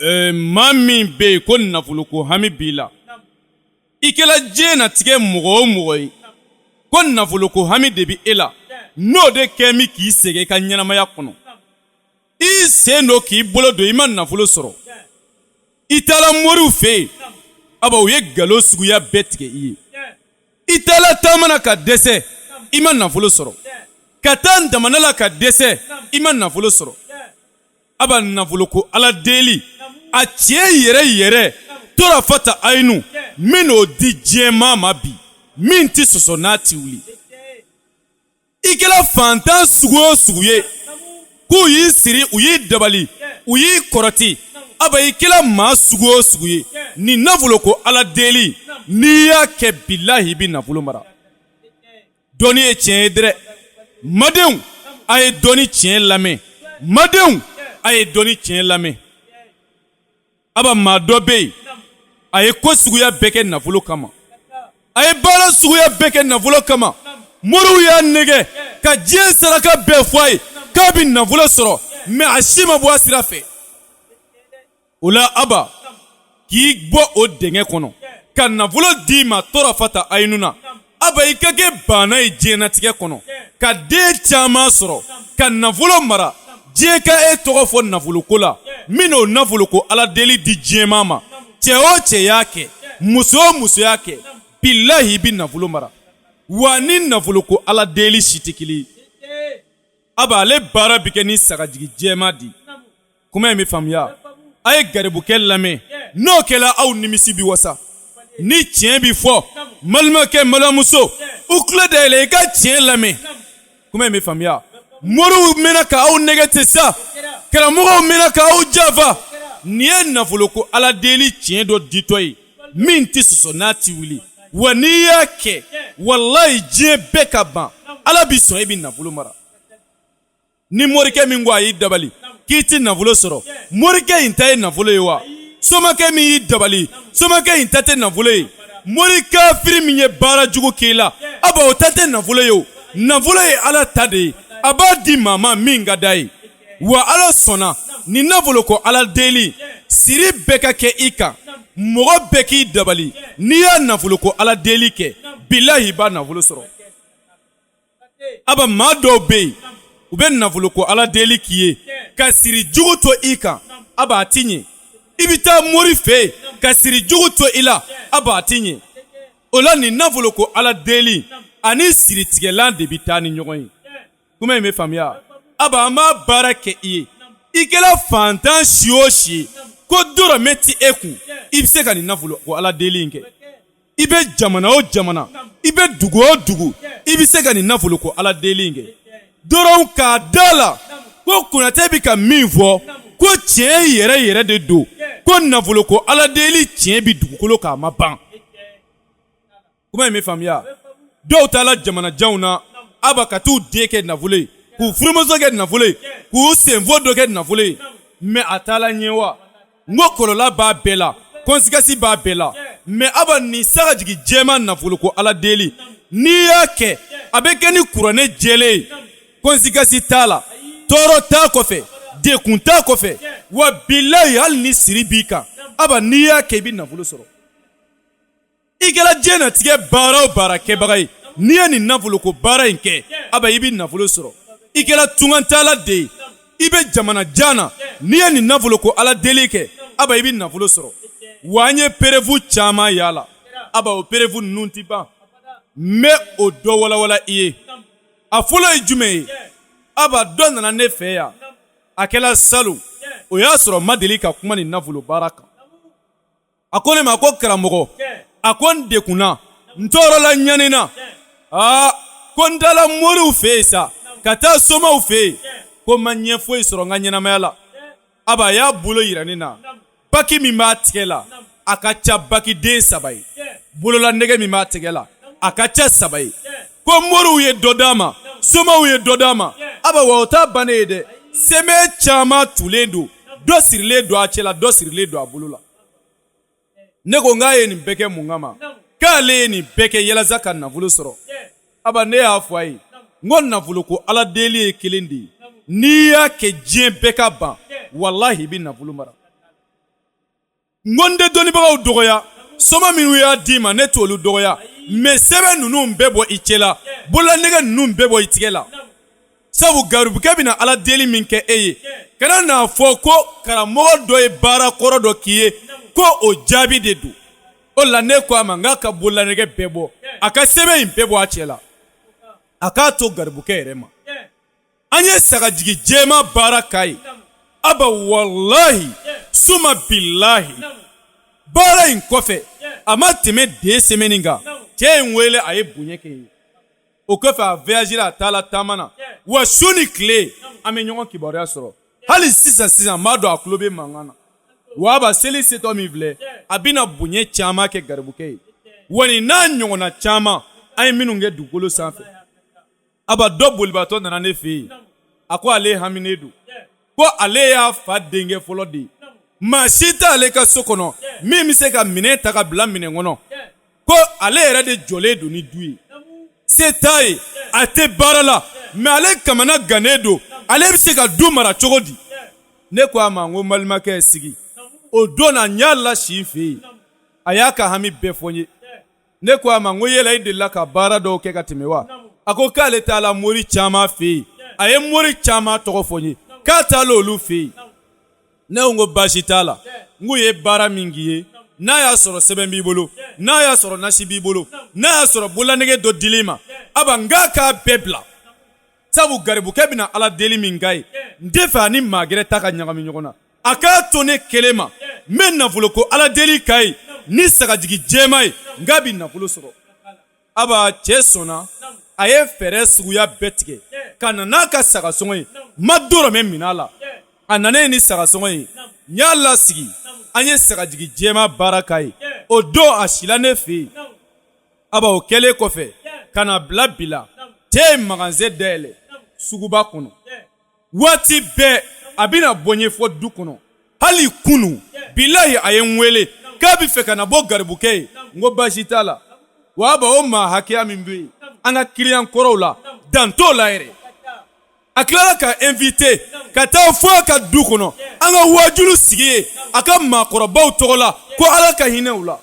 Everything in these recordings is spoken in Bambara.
Maa min bɛ yen ko nafoloko hami b'i la, i kɛla diɲɛnatigɛ mɔgɔ o mɔgɔ ye ko nafoloko hami de bɛ e la, n'o de kɛ min k'i sɛgɛn i ka ɲɛnamaya kɔnɔ, i sen don k'i bolo don, i ma nafolo sɔrɔ, i taara moriw fɛ yen, aba u ye nkalon suguya bɛɛ tigɛ i ye, i taara taama na ka dɛsɛ, i ma nafolo sɔrɔ, ka taa damana la ka dɛsɛ, i ma nafolo sɔrɔ. Aba nafolo ko ala deli a tiɲɛ yɛrɛ yɛrɛ tora fata ayinu min n'o di diɲɛmaa ma bi min tɛ sɔsɔ n'a tɛ wuli. I kɛra fantan sugu o sugu ye k'u y'i siri, u y'i dabali, u y'i kɔrɔti, aba i kɛra maa sugu o sugu ye, nin nafolo ko ala deli n'i y'a kɛ, bilahi i bɛ nafolo mara. Dɔnni ye tiɲɛ ye dɛrɛ, madenw, a ye dɔnni tiɲɛ lamɛn, madenw, a ye dɔnni tiɲɛ lamɛn. Aba maa dɔ bɛ yen, a ye ko suguya bɛɛ kɛ nafolo kama, a ye baara suguya bɛɛ kɛ nafolo kama. Moriw y'a nɛgɛ ka diɲɛ saraka bɛɛ fɔ a ye k'a bɛ nafolo sɔrɔ, mais a si ma bɔ a sira fɛ. O la aba k'i bɔ o dingɛ kɔnɔ ka nafolo d'i ma tora fata ayinu na, aba i ka kɛ baana ye diɲɛnatigɛ kɔnɔ, ka den caman sɔrɔ, ka nafolo mara, diɲɛ ka e tɔgɔ fɔ nafoloko la. Min n'o nafoloko ala deli di diɲɛmaa ma, cɛ o cɛ y'a kɛ, muso o muso y'a kɛ, bilahi i bɛ nafolo mara. Wa ni nafoloko ala deli si tɛ kelen ye. Aba ale baara bɛ kɛ ni sagajigi jɛman di. Kuma in bɛ faamuya. A ye garibukɛ lamɛn, n'o kɛra aw nimisi bɛ wasa. Ni tiɲɛ bɛ fɔ, balimakɛ, balimamuso, u tulo dayɛlɛ i ka tiɲɛ lamɛn. Kuma in bɛ faamuya. Moriw mɛnna ka aw nɛgɛ ten sa, karamɔgɔw mɛnna ka aw janfa. Nin ye nafoloko ala deli tiɲɛ dɔ ditɔ ye min tɛ sɔsɔ n'a tɛ wuli. Wa n'i y'a kɛ, walayi diɲɛ bɛɛ ka ban, ala bɛ sɔn e bɛ nafolo mara. Ni morikɛ min ko a y'i dabali k'i tɛ nafolo sɔrɔ, morikɛ in ta ye nafolo ye wa? Somakɛ min y'i dabali, somakɛ in ta tɛ nafolo ye. Mori kafiri min ye baara jugu k'i la, aba o ta tɛ nafolo ye o. Nafolo ye ala ta de ye, a b'a di maa ma min ka d'a ye. Wa ala sɔnna ni nafolo ko ala deli siri bɛɛ ka kɛ i kan, mɔgɔ bɛɛ k'i dabali. N'i y'a nafolo ko ala deli kɛ, bilahi i b'a nafolo sɔrɔ. Aba maa dɔw bɛ yen, u bɛ nafolo ko ala deli k'i ye ka siri jugu to i kan, aba a ti ɲɛ. I bɛ taa mori fɛ yen ka siri jugu to i la, aba a ti ɲɛ. O la nin nafolo ko ala deli ani siritigɛlan de bɛ taa ni ɲɔgɔn ye. Kuma in bɛ faamuya. Aba an b'a baara kɛ i ye, i kɛra fantan si o si ye ko dɔrɔmɛ tɛ e kun, i bɛ se ka nin nafolo ko ala deli in kɛ. I bɛ jamana o jamana, i bɛ dugu o dugu, i bɛ se ka nin nafolo ko ala deli in kɛ dɔrɔn k'a da la ko Konatɛ bɛ ka min fɔ ko tiɲɛ yɛrɛ yɛrɛ de don, ko nafolo ko ala deli tiɲɛ bɛ dugukolo kan, a ma ban. Kuma in bɛ faamuya. Dɔw taara jamana janw na, aba ka t'u den kɛ nafolo ye, k'u furumuso kɛ nafolo ye, k'u senfo dɔ kɛ nafolo ye, mais a taara ɲɛ wa? N ko kɔlɔlɔ b'a bɛɛ la, conséquence b'a bɛɛ la. Mais aba nin sagajigi jɛman nafolo ko ala deli, n'i y'a kɛ a bɛ kɛ ni kuranɛ jɛlen ye, conséquence t'a la, tɔɔrɔ t'a kɔfɛ, dekun t'a kɔfɛ. Wa bilayi hali ni siri b'i kan, aba n'i y'a kɛ i bɛ nafolo sɔrɔ. I kɛra diɲɛnatigɛ baara o baara kɛbaga ye, n'i ye nin nafolo ko baara in kɛ, aba i bɛ nafolo sɔrɔ. I kɛra tungantaala de ye, i bɛ jamana jan na, n'i ye nin nafolo ko ala deli kɛ, aba i bɛ nafolo sɔrɔ. Wa an ye preuve caman y'a la, aba o preuve ninnu tɛ ban. N bɛ o dɔ walawala i ye. A fɔlɔ ye jumɛn ye? Aba dɔ nana ne fɛ yan, a kɛla salon, o y'a sɔrɔ n ma deli ka kuma nin nafolo baara kan. A ko ne ma ko karamɔgɔ, a ko n dekunna, n tɔɔrɔla, ɲanina, aa ko n taala moriw fɛ yen sa, ka taa somaw fɛ yen, ko n ma ɲɛ foyi sɔrɔ n ka ɲɛnamaya la. Aba a y'a bolo yira ne na, baki min b'a tigɛ la, a ka ca baki den 3 ye. Bololanɛgɛ min b'a tigɛ la, a ka ca 3 ye. Ko moriw ye dɔ d'a ma, somaw ye dɔ d'a ma. Aba wa o t'a bannen ye dɛ, sɛmɛ caman tulen don, dɔ sirilen don a cɛ la, dɔ sirilen don a bolo la. Ne ko n k'a ye nin bɛɛ kɛ mun kama? K'ale ye nin bɛɛ kɛ yalasa ka nafolo sɔrɔ. Aba ne y'a fɔ a ye n ko nafolo ko ala deli ye kelen de ye, n'i y'a kɛ diɲɛ bɛɛ ka ban, walahi i bɛ nafolo mara. N ko n tɛ dɔnnibagaw dɔgɔya, soma minnu y'a d'i ma, ne t'olu dɔgɔya, mais sɛbɛn ninnu bɛɛ bɔ i cɛ la, bololanɛgɛ ninnu bɛɛ bɔ i tigɛ la, sabu garibukɛ bɛna ala deli min kɛ e ye, kana n'a fɔ ko karamɔgɔ dɔ ye baara kɔrɔ dɔ k'i ye ko o jaabi de don. O la ne ko a ma n k'a ka bololanɛgɛ bɛɛ bɔ, a ka sɛbɛn in bɛɛ bɔ a cɛ la, a k'a to garibukɛ yɛrɛ ma. An ye sagajigi jɛman baara k'a ye. Aba, walahi suma bilahi, baara in kɔfɛ a ma tɛmɛ 2 semaines kan, cɛ ye n wele, a ye bonya kɛ ye. O kɔfɛ a voyagera, a taala taama na, wa su ni tile an bɛ ɲɔgɔn kibaruya sɔrɔ. Hali sisan sisan n b'a dɔn a tulo bɛ mankan na. Wa aba, seli setɔ min filɛ, a bɛna bonya caman kɛ garibukɛ ye, wa nin n'a ɲɔgɔnna caman an ye minnu kɛ dugukolo sanfɛ. Aba, dɔ bolibatɔ nana ne fɛ yen, a ko ale haminen don, ko ale y'a fa denkɛ fɔlɔ de ye, maa si t'ale ka so kɔnɔ min bɛ se ka minɛn ta ka bila minɛn kɔnɔ, ko ale yɛrɛ de jɔlen don ni du ye, se t'a ye, a tɛ baara la, mais ale kamana gannen don, ale bɛ se ka du mara cogo di? Ne ko a ma n ko n balimakɛ, sigi. O don na n y'a lasi n fɛ yen, a y'a ka hami bɛɛ fɔ n ye. Ne ko a ma n ko yala i delila ka baara dɔw kɛ ka tɛmɛ wa? A ko k'ale taala mori caman fɛ yen, a ye mori caman tɔgɔ fɔ n ye, k'a taala olu fɛ yen. Ne ko n ko baasi t'a la, n k'u ye baara min k'i ye, n'a y'a sɔrɔ sɛbɛn b'i bolo, n'a y'a sɔrɔ nasi b'i bolo, n'a y'a sɔrɔ bololanɛgɛ dɔ dil'i ma, aba, n k'a k'a bɛɛ bila, sabu garibukɛ bɛna ala deli min k'a ye, n tɛ fɛ a ni maa gɛrɛ ta ka ɲagami ɲɔgɔn na. A k'a to ne kelen ma, n bɛ nafolo ko ala deli k'a ye ni sagajigi jɛman ye, n k'a bɛ nafolo sɔrɔ. Aba, cɛ sɔnna, a ye fɛɛrɛ suguya bɛɛ tigɛ ka na n'a ka sagasɔngɔ ye, n ma dɔrɔmɛ minɛ a la. A nanen ni sagasɔngɔ ye, n y'a lasigi, an ye sagajigi jɛman baara k'a ye. O don a sila ne fɛ yen. Aba, o kɛlen kɔfɛ ka na bila bi la, cɛ ye magasin dayɛlɛ suguba kɔnɔ. Waati bɛɛ a bɛna bɔ n ye fɔ du kɔnɔ. Hali kunu, bilahi, a ye n wele k'a bɛ fɛ ka na bɔ garibukɛ ye. N ko baasi t'a la. Wa aba, o maa hakɛya min bɛ yen an ka kiliyan kɔrɔw la, dan t'o la yɛrɛ. A tilala ka invité ka taa fo a ka du kɔnɔ, an ka waajulu sigi yen a ka maakɔrɔbaw tɔgɔ la, ko Ala ka hinɛ u la.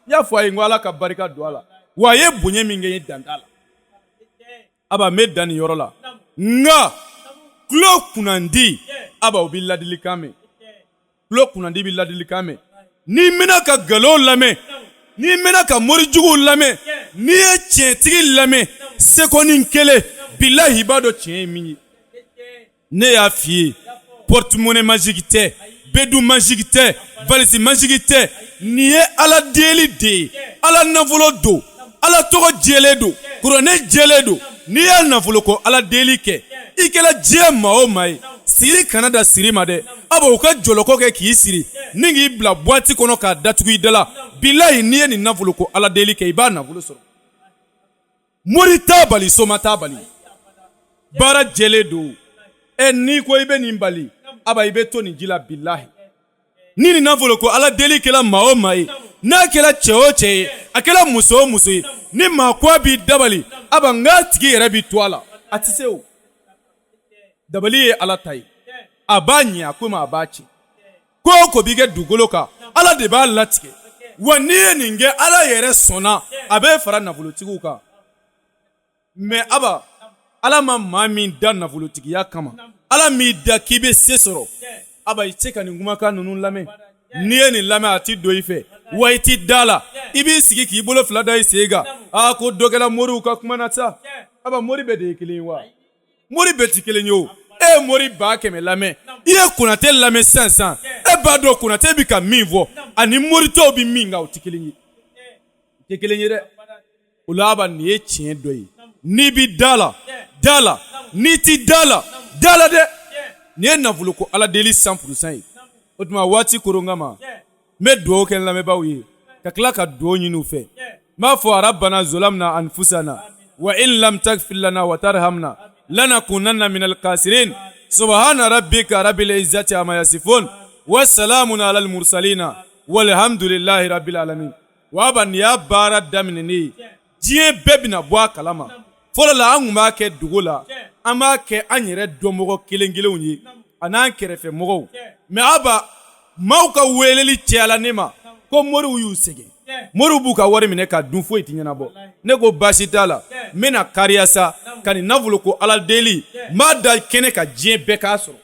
N y'a fɔ a ye n ko Ala ka barika don a la, wa a ye bonya min kɛ n ye, dan t'a la. Aba, n bɛ dan nin yɔrɔ la, nka tulo kunnandi, aba, o bɛ ladilikan mɛn. Tulo kunnandi bɛ ladilikan mɛn. N'i mɛnna ka nkalon lamɛn, n'i mɛnna ka morijuguw lamɛn, n'i ye tiɲɛtigi lamɛn sekonin kelen, bilahi, i b'a dɔn tiɲɛ ye min ye. Ne y'a f'i ye, porte-monnaie magique tɛ, bedu magique tɛ, valise magique tɛ. Nin ye ala deli de ye, ala nafolo don, ala tɔgɔ jɛlen don, kuranɛ jɛlen don. N'i y'a nafolo ko ala deli kɛ, i kɛra diɲɛ maa o maa ye, siri kana da siri ma dɛ. Aba, u ka jɔlɔkɔ kɛ k'i siri ni k'i bila boîte kɔnɔ k'a datugu i da la, bilahi, n'i ye nin nafolo ko ala deli kɛ, i b'a nafolo sɔrɔ. Mori t'a bali, soma t'a bali, baara jɛlen don. Ɛ, n'i ko i bɛ nin bali, aba, i bɛ to nin ji la, bilahi. Ni nin nafolo ko ala deli kɛra maa o maa ye, n'a kɛra cɛ o cɛ ye, a kɛra muso o muso ye, ni maa ko a b'i dabali, aba, n k'a tigi yɛrɛ b'i to a la, a tɛ se. O dabali ye ala ta ye, a b'a ɲɛ a ko ma, a b'a ci. Ko o ko b'i kɛ dugukolo kan, ala de b'a latigɛ. Wa n'i ye nin kɛ, ala yɛrɛ sɔnna, a bɛ fara nafolotigiw kan. Mais aba, ala ma maa min da nafolotigiya kama, ala m'i da k'i bɛ se sɔrɔ. Aba, i tɛ ka nin kumakan ninnu lamɛn. N'i ye nin lamɛn, a t'i don i fɛ, wa i t'i da la, i b'i sigi k'i bolo fila da i sen kan. Aa, ko dɔ kɛra moriw ka kuma na sa. Aba, mori bɛɛ de ye kelen ye wa? Mori bɛɛ ti kelen ye o. E ye mori 100 000 lamɛn, i ye Konatɛ lamɛn sisan sisan, e b'a dɔn Konatɛ bɛ ka min fɔ ani mori tɔw bɛ min kan, o tɛ kelen ye, o tɛ kelen ye dɛ. O la aba, nin ye tiɲɛ dɔ ye. N'i bɛ da la, da la, n'i ti da la, da la dɛ. Nin ye nafolo ko ala deli 100% ye. O tuma waati koron kama, n bɛ dugawu kɛ n lamɛnbaaw ye ka tila ka dugawu ɲini u fɛ. N b'a fɔ: Rabbana zolamna anfusana wa in lam tagfir lana wa tarhamna lanakunanna minal khasirin. Subhana rabbika rabbil izzati amma yasifun wa salamun alal mursalina walhamdulillahi rabbil alamin. Wa aba, nin y'a baara daminɛnen ye, diɲɛ bɛɛ bɛna bɔ a kalama. Fɔlɔ la, an tun b'a kɛ dogo la, an b'a kɛ an yɛrɛ dɔnmɔgɔ kelen kelenw ye an'an kɛrɛfɛ mɔgɔw. Mais aba, Maaw ka weleli cayala ne ma ko moriw y'u sɛgɛn, moriw b'u ka wari minɛ ka dun, foyi tɛ ɲɛnabɔ. Ne ko baasi t'a la, n bɛna kariya sa ka nin nafolo ko ala deli, n b'a da kɛnɛ ka diɲɛ bɛɛ k'a sɔrɔ.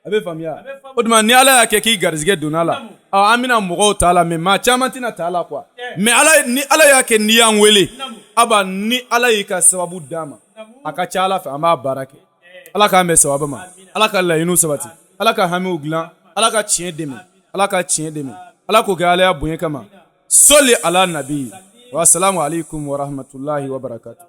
A bɛ faamuya. O tuma ni ala y'a kɛ k'i garisɛgɛ donna la, an bɛna mɔgɔw ta la, mais maa caman tɛna ta la quoi. Mais ala ni ala y'a kɛ n'i y'an wele, aba ni ala y'i ka sababu d'an ma, a ka ca ala fɛ an b'a baara kɛ. Ala k'an bɛn sababa ma, ala ka laɲiniw sabati, ala ka hamiw dilan, ala ka tiɲɛ dɛmɛ, ala ka tiɲɛ dɛmɛ, ala k'o kɛ alaya bonya kama. Sɔli ala nabi wa salamu aleykum wa rahmatulahi wa barakatu.